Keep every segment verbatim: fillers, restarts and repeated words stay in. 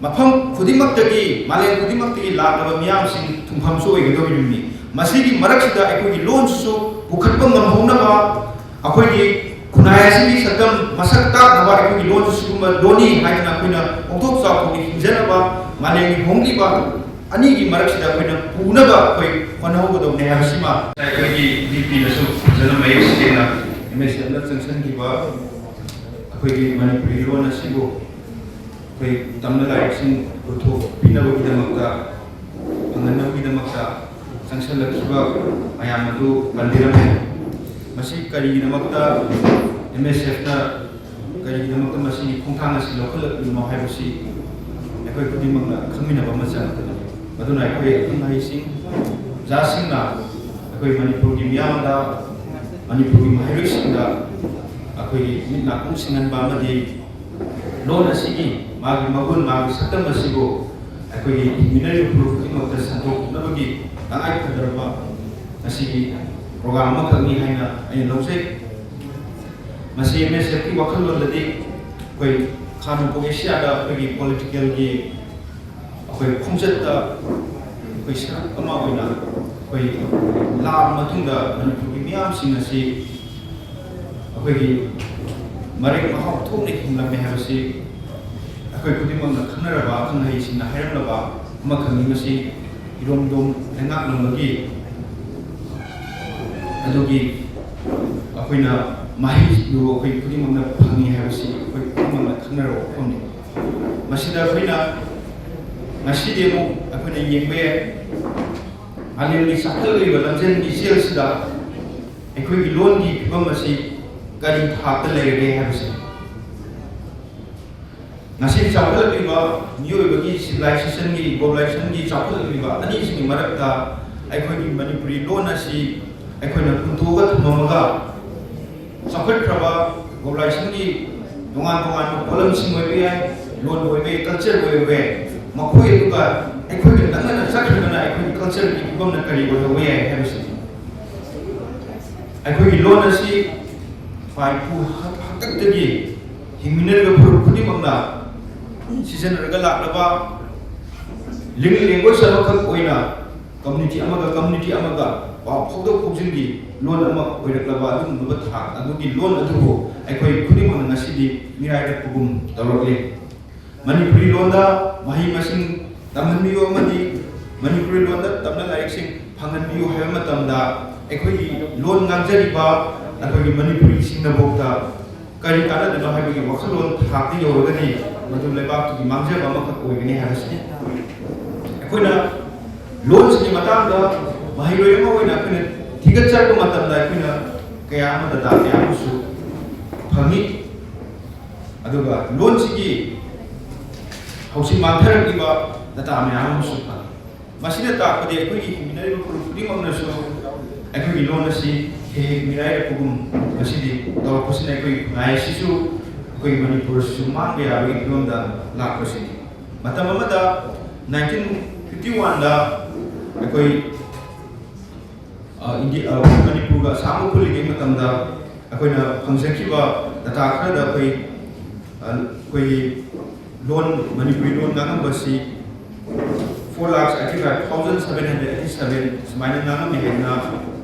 ꯃꯐꯝ ꯈꯨꯗꯤꯡꯃꯛꯇꯒꯤ, ꯃꯥꯂꯦꯝ ꯈꯨꯗꯤꯡꯃꯛꯇꯒꯤ ꯂꯥꯛꯂꯕ ꯃꯤꯌꯥꯝꯁꯤꯡ ꯊꯨꯡꯐꯝꯁꯨ ꯑꯣꯏꯒꯗꯧꯔꯤꯕꯅꯤ꯫ ꯃꯁꯤꯒꯤ ꯃꯔꯛꯁꯤꯗ ꯑꯩꯈꯣꯏꯒꯤ ꯂꯣꯟꯁꯤꯁꯨ ꯄꯨꯈꯠꯄ ꯉꯝꯍꯧꯅꯕ, ꯑꯩꯈꯣꯏꯒꯤ ꯈꯨꯟꯅꯥꯏ ꯑꯁꯤꯒꯤ ꯁꯛꯇꯝ ꯃꯁꯛ ꯇꯥꯛꯅꯕ ꯑꯩꯈꯣꯏꯒꯤ ꯂꯣꯟꯁꯤ ꯁꯤꯒꯨꯝꯕ ꯂꯣꯟꯅꯤ ꯍꯥꯏꯗꯨꯅ ꯑꯩꯈꯣꯏꯅ ꯄꯣꯛꯊꯣꯛ ꯆꯥꯎꯊꯣꯛꯅ ꯍꯤꯡꯖꯅꯕ, ꯃꯥꯂꯦꯝꯒꯤ ꯍꯣꯡꯂꯤꯕ ꯑꯅꯤꯒꯤ ꯃꯔꯛꯁꯤꯗ ꯑꯩꯈꯣꯏꯅ ꯄꯨꯅꯕ ꯑꯩꯈꯣꯏ ꯍꯣꯠꯅꯍꯧꯒꯗꯕꯅꯤ ꯍꯥꯏꯕꯁꯤꯃ ꯑꯩꯈꯣꯏꯒꯤ ꯗꯤ ꯄꯤꯅꯁꯨ ꯐꯖꯅ ꯃꯌꯦꯛ ꯁꯦꯡꯅ ꯑꯦꯝ ꯑꯦꯁ ꯑꯦꯐꯅ ꯆꯪꯁꯤꯟꯈꯤꯕ ꯑꯩꯈꯣꯏꯒꯤ ꯃꯅꯤꯄꯨꯔꯤ ꯂꯣꯟ ꯑꯁꯤꯕꯨ ꯑꯩꯈꯣꯏ ꯇꯝꯅ ꯂꯥꯏꯔꯤꯛꯁꯤꯡ ꯄꯨꯊꯣꯛꯄꯤꯅꯕꯒꯤꯗꯃꯛꯇ, ꯐꯪꯍꯟꯅꯕꯒꯤꯗꯃꯛꯇ ꯆꯪꯁꯤꯜꯂꯛꯈꯤꯕ ꯃꯌꯥꯝ ꯑꯗꯨ ꯄꯟꯕꯤꯔꯝꯃꯤ꯫ ꯃꯁꯤ ꯀꯔꯤꯒꯤꯗꯃꯛꯇ ꯑꯦꯝ ꯑꯦꯁ ꯑꯦꯐꯅ ꯀꯔꯤꯒꯤꯗꯃꯛꯇ ꯃꯁꯤꯒꯤ ꯈꯣꯡꯊꯥꯡ ꯑꯁꯤ ꯂꯧꯈꯠꯂꯛꯂꯤꯕꯅꯣ ꯍꯥꯏꯕꯁꯤ ꯑꯩꯈꯣꯏ ꯈꯨꯗꯤꯡꯃꯛꯅ ꯈꯪꯃꯤꯟꯅꯕ ꯑꯃ ꯆꯪꯒꯗꯕꯅꯤ꯫ ꯃꯗꯨꯅ ꯑꯩꯈꯣꯏ ꯑꯈꯪ ꯑꯍꯩꯁꯤꯡ, ꯑꯣꯖꯥꯁꯤꯡꯅ ꯑꯩꯈꯣꯏ ꯃꯅꯤꯄꯨꯔꯒꯤ ꯃꯤꯌꯥꯝꯗ, ꯃꯅꯤꯄꯨꯔꯒꯤ ꯃꯍꯩꯔꯣꯏꯁꯤꯡꯗ ꯑꯩꯈꯣꯏꯒꯤ ꯃꯤꯠ ꯅꯥꯀꯣꯡ ꯁꯤꯡꯍꯟꯕ ꯑꯃꯗꯤ ꯂꯣꯟ ꯑꯁꯤꯒꯤ ꯃꯥꯒꯤ ꯃꯒꯨꯟ, ꯃꯥꯒꯤ ꯁꯛꯇꯝ ꯑꯁꯤꯕꯨ ꯑꯩꯈꯣꯏꯒꯤ ꯍꯤꯡꯃꯤꯟꯅꯔꯤꯕ ꯐꯨꯔꯨꯞ ꯈꯨꯗꯤꯡꯃꯛꯇ ꯁꯟꯗꯣꯛꯅꯕꯒꯤ ꯇꯉꯥꯏ ꯐꯗ꯭ꯔꯕ ꯉꯁꯤꯒꯤ ꯄ꯭ꯔꯣꯒ꯭ꯔꯥꯝ ꯑꯃꯈꯛꯅꯤ ꯍꯥꯏꯅ ꯑꯩꯅ ꯂꯧꯖꯩ꯫ ꯃꯁꯤ ꯑꯦꯝ ꯑꯦꯁ ꯑꯦꯐꯀꯤ ꯋꯥꯈꯜꯂꯣꯟꯗꯗꯤ ꯑꯩꯈꯣꯏ ꯈꯥ ꯅꯣꯡꯄꯣꯛ ꯑꯦꯁꯤꯌꯥꯗ ꯑꯩꯈꯣꯏꯒꯤ ꯄꯣꯂꯤꯇꯤꯀꯦꯜꯒꯤ ꯑꯩꯈꯣꯏ ꯈꯣꯡꯆꯠꯇ ꯑꯩꯈꯣꯏ ꯁꯔꯨꯛ ꯑꯃ ꯑꯣꯏꯅ ꯑꯩꯈꯣꯏ ꯂꯥꯛꯂꯕ ꯃꯇꯨꯡꯗ ꯃꯅꯤꯄꯨꯔꯒꯤ ꯃꯤꯌꯥꯝꯁꯤꯡ ꯑꯁꯤ ꯑꯩꯈꯣꯏꯒꯤ ꯃꯔꯦꯛ ꯃꯍꯥꯎ ꯊꯣꯛꯅ ꯍꯤꯡꯂꯝꯃꯦ ꯍꯥꯏꯕꯁꯤ ꯑꯩꯈꯣꯏ ꯈꯨꯗꯤꯡꯃꯛꯅ ꯈꯪꯅꯔꯕ, ꯑꯈꯪ ꯑꯍꯩꯁꯤꯡꯅ ꯍꯥꯏꯔꯝꯂꯕ ꯑꯃꯈꯛꯅꯤ꯫ ꯃꯁꯤ ꯏꯔꯣꯝꯗꯣꯝ ꯂꯩꯉꯥꯛꯂꯝꯕꯒꯤ ꯑꯗꯨꯒꯤ ꯑꯩꯈꯣꯏꯅ ꯃꯍꯩꯗꯨ ꯑꯩꯈꯣꯏ ꯈꯨꯗꯤꯡꯃꯛꯅ ꯐꯪꯉꯤ ꯍꯥꯏꯕꯁꯤ ꯑꯩꯈꯣꯏ ꯈꯨꯗꯤꯡꯃꯛꯅ ꯈꯪꯅꯔꯕ ꯋꯥꯐꯝꯅꯤ꯫ ꯃꯁꯤꯗ ꯑꯩꯈꯣꯏꯅ ꯉꯁꯤꯗꯤ ꯑꯃꯨꯛ ꯑꯩꯈꯣꯏꯅ ꯌꯦꯡꯕ ꯌꯥꯏ, ꯃꯥꯂꯦꯝꯒꯤ ꯆꯥꯎꯈꯠꯂꯛꯂꯤꯕ ꯂꯝꯖꯦꯜꯒꯤ ꯏꯆꯦꯜꯁꯤꯗ ꯑꯩꯈꯣꯏꯒꯤ ꯂꯣꯟꯒꯤ ꯐꯤꯕꯝ ꯑꯁꯤ ꯀꯔꯤ ꯊꯥꯛꯇ ꯂꯩꯔꯒꯦ ꯍꯥꯏꯕꯁꯤ꯫ ꯉꯁꯤ ꯆꯥꯎꯈꯠꯂꯛꯂꯤꯕ ꯃꯤꯑꯣꯏꯕꯒꯤ ꯁꯤꯚꯤꯂꯥꯏꯖꯦꯁꯟꯒꯤ, ꯒ꯭ꯂꯣꯕꯦꯂꯥꯏꯖꯦꯁꯟꯒꯤ ꯆꯥꯎꯈꯠꯂꯛꯂꯤꯕ ꯑꯅꯤꯁꯤꯒꯤ ꯃꯔꯛꯇ ꯑꯩꯈꯣꯏꯒꯤ ꯃꯅꯤꯄꯨꯔꯤ ꯂꯣꯟ ꯑꯁꯤ ꯑꯩꯈꯣꯏꯅ ꯍꯨꯟꯗꯣꯛꯑꯒ ꯊꯝꯃꯝꯃꯒ, ꯆꯥꯎꯈꯠꯈ꯭ꯔꯕ ꯒ꯭ꯂꯣꯕꯦꯂꯥꯏꯖꯦꯁꯟꯒꯤ ꯇꯣꯉꯥꯟ ꯇꯣꯉꯥꯟꯕ ꯄꯣꯠꯂꯝꯁꯤꯡ ꯑꯣꯏꯕ ꯌꯥꯏ, ꯂꯣꯟ ꯑꯣꯏꯕ ꯌꯥꯏ, ꯀꯜꯆꯔ ꯑꯣꯏꯕ ꯌꯥꯏ, ꯃꯈꯣꯏ ꯑꯗꯨꯒ ꯑꯩꯈꯣꯏꯒ ꯅꯛꯅꯅ ꯆꯠꯈ꯭ꯔꯒꯅ ꯑꯩꯈꯣꯏꯒꯤ ꯀꯜꯆꯔꯒꯤ ꯐꯤꯕꯝꯅ ꯀꯔꯤ ꯑꯣꯏꯍꯧꯕ ꯌꯥꯏ ꯍꯥꯏꯕꯁꯤꯅꯤ꯫ ꯑꯩꯈꯣꯏꯒꯤ ꯂꯣꯟ ꯑꯁꯤ ꯏꯄꯥ ꯏꯄꯨ ꯍꯥꯛꯇꯛꯇꯒꯤ ꯍꯤꯡꯃꯤꯟꯅꯔꯤꯕ ꯐꯨꯔꯨꯞ ꯈꯨꯗꯤꯡꯃꯛꯅ ꯁꯤꯖꯤꯟꯅꯔꯒ ꯂꯥꯛꯂꯕ ꯂꯤꯡ ꯂꯦꯡꯒ꯭ꯋꯦꯖ ꯑꯃꯈꯛ ꯑꯣꯏꯅ ꯀꯝꯃ꯭ꯌꯨꯅꯤꯇꯤ ꯑꯃꯒ ꯀꯝꯃ꯭ꯌꯨꯅꯤꯇꯤ ꯑꯃꯒ ꯄꯥꯎ ꯐꯥꯎꯗꯣꯛ ꯐꯥꯎꯖꯤꯟꯒꯤ ꯂꯣꯟ ꯑꯃ ꯑꯣꯏꯔꯛꯂꯕ ꯑꯗꯨꯒꯨꯝꯂꯕ ꯊꯥꯛ ꯑꯗꯨꯒꯤ ꯂꯣꯟ ꯑꯗꯨꯕꯨ ꯑꯩꯈꯣꯏ ꯈꯨꯗꯤꯡꯃꯛꯅ ꯉꯁꯤꯗꯤ ꯃꯤꯔꯥꯏꯔꯛꯄꯒꯨꯝ ꯇꯧꯔꯛꯂꯤ꯫ ꯃꯅꯤꯄꯨꯔꯤ ꯂꯣꯟꯗ ꯃꯍꯩ ꯃꯁꯤꯡ ꯇꯝꯍꯟꯕꯤꯌꯨ ꯑꯃꯗꯤ ꯃꯅꯤꯄꯨꯔꯤ ꯂꯣꯟꯗ ꯇꯝꯅ ꯂꯥꯏꯔꯤꯛꯁꯤꯡ ꯐꯪꯍꯟꯕꯤꯌꯨ ꯍꯥꯏꯕ ꯃꯇꯝꯗ ꯑꯩꯈꯣꯏꯒꯤ ꯂꯣꯟ ꯉꯥꯡꯖꯔꯤꯕ ꯑꯩꯈꯣꯏꯒꯤ ꯃꯅꯤꯄꯨꯔꯤꯁꯤꯡꯅꯐꯥꯎꯗ ꯀꯔꯤ ꯀꯥꯟꯅꯗꯅꯣ ꯍꯥꯏꯕꯒꯤ ꯋꯥꯈꯜꯂꯣꯟ ꯊꯥꯛꯇ ꯌꯧꯔꯒꯗꯤ ꯃꯗꯨ ꯂꯩꯕꯥꯛꯇꯨꯒꯤ ꯃꯥꯡꯖꯕ ꯑꯃꯈꯛ ꯑꯣꯏꯒꯅꯤ ꯍꯥꯏꯕꯁꯤꯅꯤ꯫ ꯑꯩꯈꯣꯏꯅ ꯂꯣꯟꯁꯤꯒꯤ ꯃꯇꯥꯡꯗ ꯃꯍꯩꯔꯣꯏ ꯑꯃ ꯑꯣꯏꯅ ꯑꯩꯈꯣꯏꯅ ꯊꯤꯒꯠꯆꯔꯛꯄ ꯃꯇꯝꯗ ꯑꯩꯈꯣꯏꯅ ꯀꯌꯥ ꯑꯃ ꯗꯇꯥ ꯀꯌꯥ ꯑꯃꯁꯨ ꯐꯪꯉꯤ꯫ ꯑꯗꯨꯒ ꯂꯣꯟꯁꯤꯒꯤ ꯍꯧꯖꯤꯛ ꯃꯥꯡꯊꯔꯛꯂꯤꯕ ꯗꯇꯥ ꯃꯌꯥꯝ ꯑꯃꯁꯨ ꯐꯪꯉꯤ꯫ ꯃꯁꯤꯅ ꯇꯥꯛꯄꯗꯤ ꯑꯩꯈꯣꯏꯒꯤ ꯍꯤꯡꯃꯤꯟꯅꯔꯤꯕ ꯐꯨꯔꯨꯞ ꯈꯨꯗꯤꯡꯃꯛꯅꯁꯨ ꯑꯩꯈꯣꯏꯒꯤ ꯂꯣꯟ ꯑꯁꯤ ꯍꯦꯛ ꯍꯦꯛ ꯃꯤꯔꯥꯏꯔꯛꯄꯒꯨꯝ ꯉꯁꯤꯗꯤ ꯇꯧꯔꯛꯄꯁꯤꯅ ꯑꯩꯈꯣꯏꯒꯤ ꯈꯨꯟꯅꯥꯏ ꯑꯁꯤꯁꯨ ꯑꯩꯈꯣꯏꯒꯤ ꯃꯅꯤꯄꯨꯔꯁꯤꯁꯨ ꯃꯥꯡꯕ ꯌꯥꯕꯒꯤ ꯐꯤꯕꯝꯗ ꯂꯥꯛꯄꯁꯤꯅꯤ꯫ ꯃꯇꯝ ꯑꯃꯗ ꯅꯥꯏꯟꯇꯤꯟ ꯐꯤꯐꯇꯤ ꯋꯥꯟꯗ ꯑꯩꯈꯣꯏ ꯏꯟꯗꯤꯌꯥ ꯃꯅꯤꯄꯨꯔꯒ ꯑꯁꯥꯝꯒ ꯄꯨꯜꯂꯤꯉꯩ ꯃꯇꯝꯗ ꯑꯩꯈꯣꯏꯅ ꯐꯪꯖꯈꯤꯕ ꯗꯇꯥ ꯈꯔꯗ ꯑꯩꯈꯣꯏ ꯑꯩꯈꯣꯏꯒꯤ ꯂꯣꯟ ꯃꯅꯤꯄꯨꯔꯤ ꯂꯣꯟ ꯉꯥꯡꯉꯝꯕꯁꯤ four lakh eighty five thousand seven hundred eighty seven ꯁꯨꯃꯥꯏꯅ ꯉꯥꯡꯉꯝꯃꯤ ꯍꯥꯏꯅ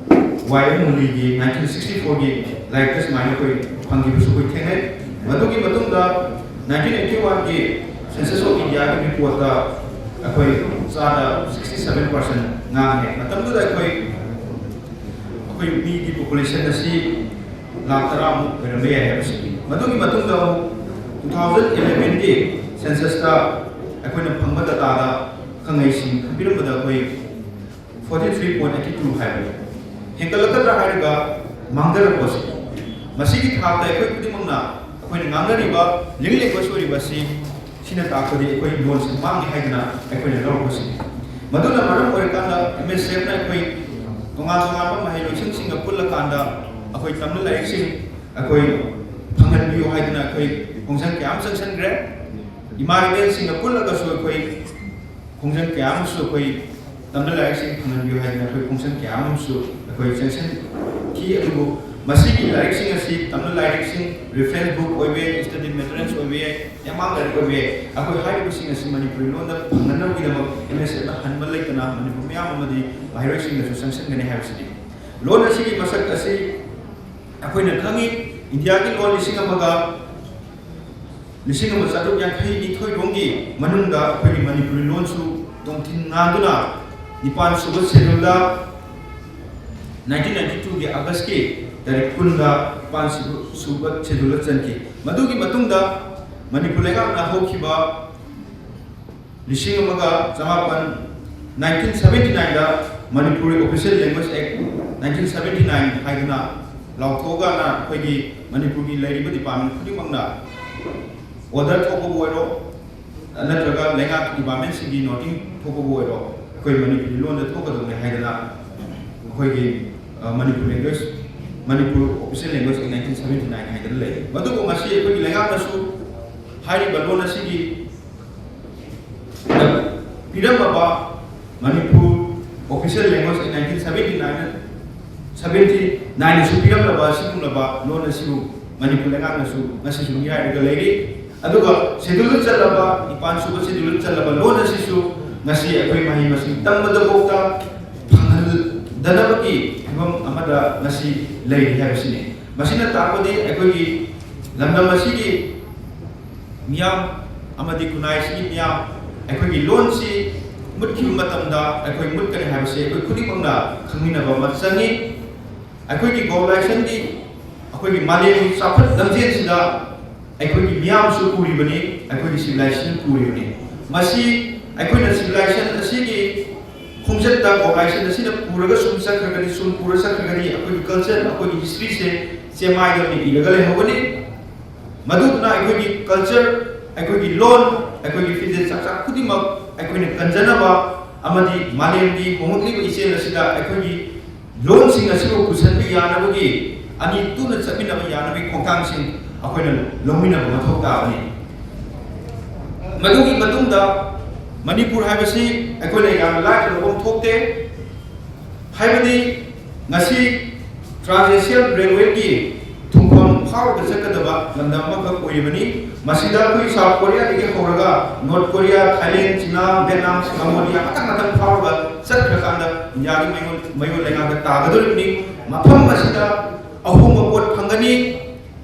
ꯋꯥꯏ ꯑꯦꯝ ꯃꯨꯂꯤꯒꯤ ꯅꯥꯏꯟꯇꯤꯟ ꯁꯤꯛꯁꯇꯤ ꯐꯣꯔꯒꯤ ꯂꯥꯏꯔꯤꯛꯇ ꯁꯨꯃꯥꯏꯅ ꯑꯩꯈꯣꯏ ꯐꯪꯈꯤꯕꯁꯨ ꯑꯩꯈꯣꯏ ꯊꯦꯡꯅꯩ꯫ ꯃꯗꯨꯒꯤ ꯃꯇꯨꯡꯗ ꯅꯥꯏꯟꯇꯤꯟ ꯑꯩꯠꯇꯤ ꯋꯥꯟꯒꯤ ꯁꯦꯟꯁꯁ ꯑꯣꯐ ꯏꯟꯗꯤꯌꯥꯒꯤ ꯔꯤꯄꯣꯔꯠꯇ ꯑꯩꯈꯣꯏ ꯆꯥꯗ sixty seven percent ꯉꯥꯡꯉꯦ꯫ ꯃꯇꯝꯗꯨꯗ ꯑꯩꯈꯣꯏ ꯑꯩꯈꯣꯏ ꯃꯤꯒꯤ ꯄꯣꯄꯨꯂꯦꯁꯟ ꯑꯁꯤ ꯂꯥꯛ ꯇꯔꯥꯃꯨꯛ ꯑꯣꯏꯔꯝꯕ ꯌꯥꯏ ꯍꯥꯏꯕꯁꯤꯅꯤ꯫ ꯃꯗꯨꯒꯤ ꯃꯇꯨꯡꯗ ꯑꯃꯨꯛ two thousand elevenꯒꯤ ꯁꯦꯟꯁꯁꯇ ꯑꯩꯈꯣꯏꯅ ꯐꯪꯕ ꯗꯇꯥꯗ ꯈꯪꯉꯩꯁꯤꯡ ꯈꯪꯕꯤꯔꯝꯕꯗ ꯑꯩꯈꯣꯏ forty three point eighty two ꯍꯥꯏꯕꯅꯤ꯫ ꯍꯦꯟꯒꯠꯂꯛꯀꯗ꯭ꯔꯥ ꯍꯥꯏꯔꯒ ꯃꯥꯡꯊꯔꯛꯄꯁꯤ꯫ ꯃꯁꯤꯒꯤ ꯊꯥꯛꯇ ꯑꯩꯈꯣꯏ ꯈꯨꯗꯤꯡꯃꯛꯅ ꯑꯩꯈꯣꯏꯅ ꯉꯥꯡꯅꯔꯤꯕ ꯂꯤꯡ ꯂꯦꯡꯒ꯭ꯋꯦꯖ ꯑꯣꯏꯔꯤꯕ ꯑꯁꯤ ꯁꯤꯅ ꯇꯥꯛꯄꯗꯤ ꯑꯩꯈꯣꯏ ꯂꯣꯟꯁꯤ ꯃꯥꯡꯉꯤ ꯍꯥꯏꯗꯅ ꯑꯩꯈꯣꯏꯅ ꯂꯧꯔꯛꯄꯁꯤꯅꯤ꯫ ꯃꯗꯨꯅ ꯃꯔꯝ ꯑꯣꯏꯔꯀꯥꯟꯗ ꯑꯦꯝ ꯑꯦꯁ ꯑꯦꯐꯅ ꯑꯩꯈꯣꯏ ꯇꯣꯉꯥꯟ ꯇꯣꯉꯥꯟꯕ ꯃꯍꯩ ꯂꯣꯏꯁꯪꯁꯤꯡꯒ ꯄꯨꯜꯂꯀꯥꯟꯗ ꯑꯩꯈꯣꯏ ꯇꯝꯅ ꯂꯥꯏꯔꯤꯛꯁꯤꯡ ꯑꯩꯈꯣꯏ ꯐꯪꯍꯟꯕꯤꯌꯨ ꯍꯥꯏꯗꯅ ꯑꯩꯈꯣꯏ ꯈꯣꯡꯖꯪ ꯀꯌꯥ ꯑꯃ ꯆꯪꯁꯤꯟꯈ꯭ꯔꯦ꯫ ꯏꯃꯥ ꯏꯕꯦꯜꯁꯤꯡꯒ ꯄꯨꯜꯂꯒꯁꯨ ꯑꯩꯈꯣꯏ ꯈꯣꯡꯖꯪ ꯀꯌꯥ ꯑꯃꯁꯨ ꯑꯩꯈꯣꯏ ꯇꯝꯅ ꯂꯥꯏꯔꯤꯛꯁꯤꯡ ꯐꯪꯍꯟꯕꯤꯌꯨ ꯍꯥꯏꯗꯅ ꯑꯩꯈꯣꯏ ꯈꯣꯡꯖꯪ ꯀꯌꯥ ꯑꯃꯁꯨ ꯑꯩꯈꯣꯏ ꯆꯪꯁꯤꯟꯈꯤ꯫ ꯑꯗꯨꯕꯨ ꯃꯁꯤꯒꯤ ꯂꯥꯏꯔꯤꯛꯁꯤꯡ ꯑꯁꯤ ꯇꯝꯅ ꯂꯥꯏꯔꯤꯛꯁꯤꯡ, reference book ꯑꯣꯏꯕ ꯌꯥꯏ, study materials ꯑꯣꯏꯕ ꯌꯥꯏ, ꯌꯥꯝꯃꯥꯡ ꯂꯥꯏꯔꯤꯛ ꯑꯣꯏꯕ ꯌꯥꯏ꯫ ꯑꯩꯈꯣꯏ ꯍꯥꯏꯔꯤꯕꯁꯤꯡ ꯑꯁꯤ ꯃꯅꯤꯄꯨꯔꯤ ꯂꯣꯟꯗ ꯐꯪꯅꯅꯕꯒꯤꯗꯃꯛ MSFꯅ ꯍꯟꯕ ꯂꯩꯇꯅ ꯃꯅꯤꯄꯨꯔ ꯃꯤꯌꯥꯝ ꯑꯃꯗꯤ ꯃꯍꯩꯔꯣꯏꯁꯤꯡꯗꯁꯨ ꯆꯪꯁꯤꯟꯒꯅꯤ ꯍꯥꯏꯕꯁꯤꯅꯤ꯫ ꯂꯣꯟ ꯑꯁꯤꯒꯤ ꯃꯁꯛ ꯑꯁꯤ ꯑꯩꯈꯣꯏꯅ ꯈꯪꯉꯤ꯫ ꯏꯟꯗꯤꯌꯥꯒꯤ ꯂꯣꯟ ꯂꯤꯁꯤꯡ ꯑꯃꯒ ꯂꯤꯁꯤꯡ ꯑꯃ ꯆꯥꯇ꯭ꯔꯨꯛ ꯌꯥꯡꯈꯩ ꯅꯤꯊꯣꯏ ꯔꯣꯝꯒꯤ ꯃꯅꯨꯡꯗ ꯑꯩꯈꯣꯏꯒꯤ ꯃꯅꯤꯄꯨꯔꯤ ꯂꯣꯟꯁꯨ ꯇꯣꯡꯊꯤꯟ ꯉꯥꯟꯗꯨꯅ ꯅꯤꯄꯥꯟ ꯁꯨꯕ schedule ꯗ nineteen ninety two ꯒꯤ August ꯀꯤ ꯇꯥꯔꯤꯛ ꯀꯨꯟꯗ ꯅꯤꯄꯥꯟ ꯁꯨꯕ schedule ꯗ ꯆꯟꯈꯤ꯫ ꯃꯗꯨꯒꯤ ꯃꯇꯨꯡꯗ ꯃꯅꯤꯄꯨꯔ ꯂꯩꯉꯥꯛꯅ ꯍꯧꯈꯤꯕ ꯂꯤꯁꯤꯡ ꯑꯃꯒ ꯆꯃꯥꯄꯟ, nineteen seventy nine ꯗ Manipuri Official Language Act nineteen seventy nine ꯍꯥꯏꯗꯅ ꯂꯥꯎꯊꯣꯛꯑꯒꯅ ꯑꯩꯈꯣꯏꯒꯤ ꯃꯅꯤꯄꯨꯔꯒꯤ ꯂꯩꯔꯤꯕ department ꯈꯨꯗꯤꯡꯃꯛꯅ order ꯊꯣꯛꯄꯕꯨ ꯑꯣꯏꯔꯣ, ꯅꯠꯇ꯭ꯔꯒ ꯂꯩꯉꯥꯛꯀꯤ department ꯁꯤꯡꯒꯤ noting ꯊꯣꯛꯄꯕꯨ ꯑꯣꯏꯔꯣ, ꯑꯩꯈꯣꯏ ꯃꯅꯤꯄꯨꯔꯤ ꯂꯣꯟꯗ ꯊꯣꯛꯀꯗꯧꯅꯦ ꯍꯥꯏꯗꯅ ꯑꯩꯈꯣꯏꯒꯤ, ꯑ, Manipur language, Manipur Official Language Act nineteen seventy nine ꯍꯥꯏꯗꯅ ꯂꯩ꯫ ꯃꯗꯨꯕꯨ ꯉꯁꯤ ꯑꯩꯈꯣꯏꯒꯤ ꯂꯩꯉꯥꯛꯅꯁꯨ ꯍꯥꯏꯔꯤꯕ ꯂꯣꯟ ꯑꯁꯤꯒꯤ ꯄꯤꯔꯝꯂꯕ Manipur Official Language Act nineteen seventy nine, seventy nine ꯅꯁꯨ ꯄꯤꯔꯝꯂꯕ ꯑꯁꯤꯒꯨꯝꯂꯕ ꯂꯣꯟ ꯑꯁꯤꯕꯨ ꯃꯅꯤꯄꯨꯔ ꯂꯩꯉꯥꯛꯅꯁꯨ ꯉꯁꯤꯁꯨ ꯃꯤꯔꯥꯏꯔꯒ ꯂꯩꯔꯤ꯫ ꯑꯗꯨꯒ schedule ꯗ ꯆꯜꯂꯕ, ꯅꯤꯄꯥꯟ ꯁꯨꯕ schedule ꯗ ꯆꯜꯂꯕ ꯂꯣꯟ ꯑꯁꯤꯁꯨ ꯉꯁꯤ ꯑꯩꯈꯣꯏ ꯃꯍꯩ ꯃꯁꯤꯡ ꯇꯝꯕꯗꯐꯥꯎꯗ ꯐꯪꯍꯟꯗꯅꯕꯒꯤ ꯐꯤꯕꯝ ꯑꯃꯗ ꯉꯁꯤ ꯂꯩꯔꯤ ꯍꯥꯏꯕꯁꯤꯅꯤ꯫ ꯃꯁꯤꯅ ꯇꯥꯛꯄꯗꯤ ꯑꯩꯈꯣꯏꯒꯤ ꯂꯝꯗꯝ ꯑꯁꯤꯒꯤ ꯃꯤꯌꯥꯝ ꯑꯃꯗꯤ ꯈꯨꯟꯅꯥꯏꯁꯤꯒꯤ ꯃꯤꯌꯥꯝ ꯑꯩꯈꯣꯏꯒꯤ ꯂꯣꯟꯁꯤ ꯃꯨꯠꯈꯤꯕ ꯃꯇꯝꯗ ꯑꯩꯈꯣꯏ ꯃꯨꯠꯀꯅꯤ ꯍꯥꯏꯕꯁꯤ ꯑꯩꯈꯣꯏ ꯈꯨꯗꯤꯡꯃꯛꯅ ꯈꯪꯃꯤꯟꯅꯕ ꯑꯃ ꯆꯪꯉꯤ꯫ ꯑꯩꯈꯣꯏꯒꯤ globalization ꯗꯤ ꯑꯩꯈꯣꯏꯒꯤ ꯃꯥꯂꯦꯝꯒꯤ ꯆꯥꯎꯈꯠ ꯂꯝꯖꯦꯜꯁꯤꯗ ꯑꯩꯈꯣꯏꯒꯤ ꯃꯤꯌꯥꯝꯁꯨ ꯄꯨꯔꯤꯕꯅꯤ, ꯑꯩꯈꯣꯏꯒꯤ civilization ꯄꯨꯔꯤꯕꯅꯤ꯫ ꯃꯁꯤ ꯑꯩꯈꯣꯏꯅ civilization ꯑꯁꯤꯒꯤ ꯈꯣꯡꯆꯠꯇ globalization ꯑꯁꯤꯅ ꯄꯨꯔꯒ ꯁꯨꯝ ꯆꯠꯈ꯭ꯔꯒꯗꯤ, ꯁꯨꯝ ꯄꯨꯔ ꯆꯠꯈ꯭ꯔꯒꯗꯤ ꯑꯩꯈꯣꯏꯒꯤ culture, ꯑꯩꯈꯣꯏꯒꯤ history ꯁꯦ ꯆꯦꯃꯥꯏꯗ ꯑꯣꯏꯅ ꯏꯔꯒ ꯂꯩꯍꯧꯒꯅꯤ꯫ ꯃꯗꯨꯗꯨꯅ ꯑꯩꯈꯣꯏꯒꯤ culture, ꯑꯩꯈꯣꯏꯒꯤ ꯂꯣꯟ, ꯑꯩꯈꯣꯏꯒꯤ ꯐꯤꯖꯦꯠ ꯆꯥꯛꯆꯥ ꯈꯨꯗꯤꯡꯃꯛ ꯑꯩꯈꯣꯏꯅ ꯀꯟꯖꯅꯕ ꯑꯃꯗꯤ ꯃꯥꯂꯦꯝꯒꯤ ꯍꯣꯡꯂꯛꯂꯤꯕ ꯏꯆꯦꯜ ꯑꯁꯤꯗ ꯑꯩꯈꯣꯏꯒꯤ ꯂꯣꯟꯁꯤꯡ ꯑꯁꯤꯕꯨ ꯄꯨꯁꯟꯕ ꯌꯥꯅꯕꯒꯤ, ꯑꯅꯤ ꯇꯨꯅ ꯆꯠꯃꯤꯟꯅꯕ ꯌꯥꯅꯕꯒꯤ ꯈꯣꯡꯊꯥꯡꯁꯤꯡ ꯑꯩꯈꯣꯏꯅ ꯂꯧꯃꯤꯟꯅꯕ ꯃꯊꯧ ꯇꯥꯕꯅꯤ꯫ ꯃꯗꯨꯒꯤ ꯃꯇꯨꯡꯗ ꯃꯅꯤꯄꯨꯔ ꯍꯥꯏꯕꯁꯤ ꯑꯩꯈꯣꯏꯅ ꯌꯥꯝꯅ ꯂꯥꯏꯅ ꯂꯧꯐꯝ ꯊꯣꯛꯇꯦ꯫ ꯍꯥꯏꯕꯗꯤ ꯉꯁꯤ ꯇ꯭ꯔꯥꯟꯁ ꯑꯦꯁꯤꯌꯥꯟ ꯔꯦꯜꯋꯦꯒꯤ ꯊꯨꯡꯐꯝ ꯐꯥꯎꯔꯒ ꯆꯠꯀꯗꯕ ꯂꯝꯗꯝ ꯑꯃꯈꯛ ꯑꯣꯏꯔꯤꯕꯅꯤ꯫ ꯃꯁꯤꯗ ꯑꯩꯈꯣꯏ ꯁꯥꯎꯠ ꯀꯣꯔꯤꯌꯥꯗꯒꯤ ꯍꯧꯔꯒ North Korea, Thailand, China, Vietnam, Cambodia ꯃꯊꯪ ꯃꯊꯪ ꯐꯥꯎꯔꯒ ꯆꯠꯈ꯭ꯔꯀꯥꯟꯗ ꯏꯟꯗꯤꯌꯥꯒꯤ ꯃꯌꯣꯜ ꯃꯌꯣꯜ ꯂꯩꯉꯥꯛꯇ ꯇꯥꯒꯗꯧꯔꯤꯕꯅꯤ꯫ ꯃꯐꯝ ꯑꯁꯤꯗ ꯑꯍꯣꯡꯕ ꯄꯣꯠ ꯐꯪꯒꯅꯤ꯫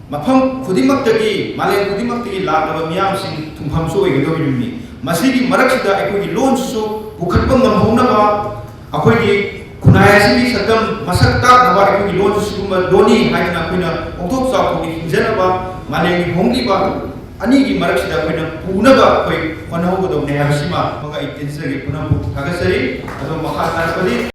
ꯃꯐꯝ ꯈꯨꯗꯤꯡꯃꯛꯇꯒꯤ, ꯃꯥꯂꯦꯝ ꯈꯨꯗꯤꯡꯃꯛꯇꯒꯤ ꯂꯥꯛꯂꯕ ꯃꯤꯌꯥꯝꯁꯤꯡ ꯊꯨꯡꯐꯝꯁꯨ ꯑꯣꯏꯒꯗꯧꯔꯤꯕꯅꯤ꯫ ꯃꯁꯤꯒꯤ ꯃꯔꯛꯁꯤꯗ ꯑꯩꯈꯣꯏꯒꯤ ꯂꯣꯟꯁꯤꯁꯨ ꯄꯨꯈꯠꯄ ꯉꯝꯍꯧꯅꯕ, ꯑꯩꯈꯣꯏꯒꯤ ꯈꯨꯟꯅꯥꯏ ꯑꯁꯤꯒꯤ ꯁꯛꯇꯝ ꯃꯁꯛ ꯇꯥꯛꯅꯕ ꯑꯩꯈꯣꯏꯒꯤ ꯂꯣꯟꯁꯤ ꯁꯤꯒꯨꯝꯕ ꯂꯣꯟꯅꯤ ꯍꯥꯏꯗꯅ ꯑꯩꯈꯣꯏꯅ ꯄꯣꯛꯊꯣꯛ ꯆꯥꯎꯊꯣꯛꯅ ꯍꯤꯡꯖꯅꯕ, ꯃꯥꯂꯦꯝꯒꯤ ꯍꯣꯡꯂꯤꯕ ꯑꯅꯤꯒꯤ ꯃꯔꯛꯁꯤꯗ ꯑꯩꯈꯣꯏꯅ ꯄꯨꯅꯕ ꯑꯩꯈꯣꯏ ꯍꯣꯠꯅꯍꯧꯒꯗꯧꯕꯅꯤ ꯍꯥꯏꯕꯁꯤꯃ ꯑꯃꯒ ꯑꯩ ꯇꯦꯟꯖꯒꯦ꯫ ꯄꯨꯝꯅꯃꯛꯄꯨ ꯊꯥꯒꯠꯆꯔꯤ꯫ ꯑꯗꯣ ꯃꯈꯥ ꯇꯥꯔꯛꯄꯗꯤ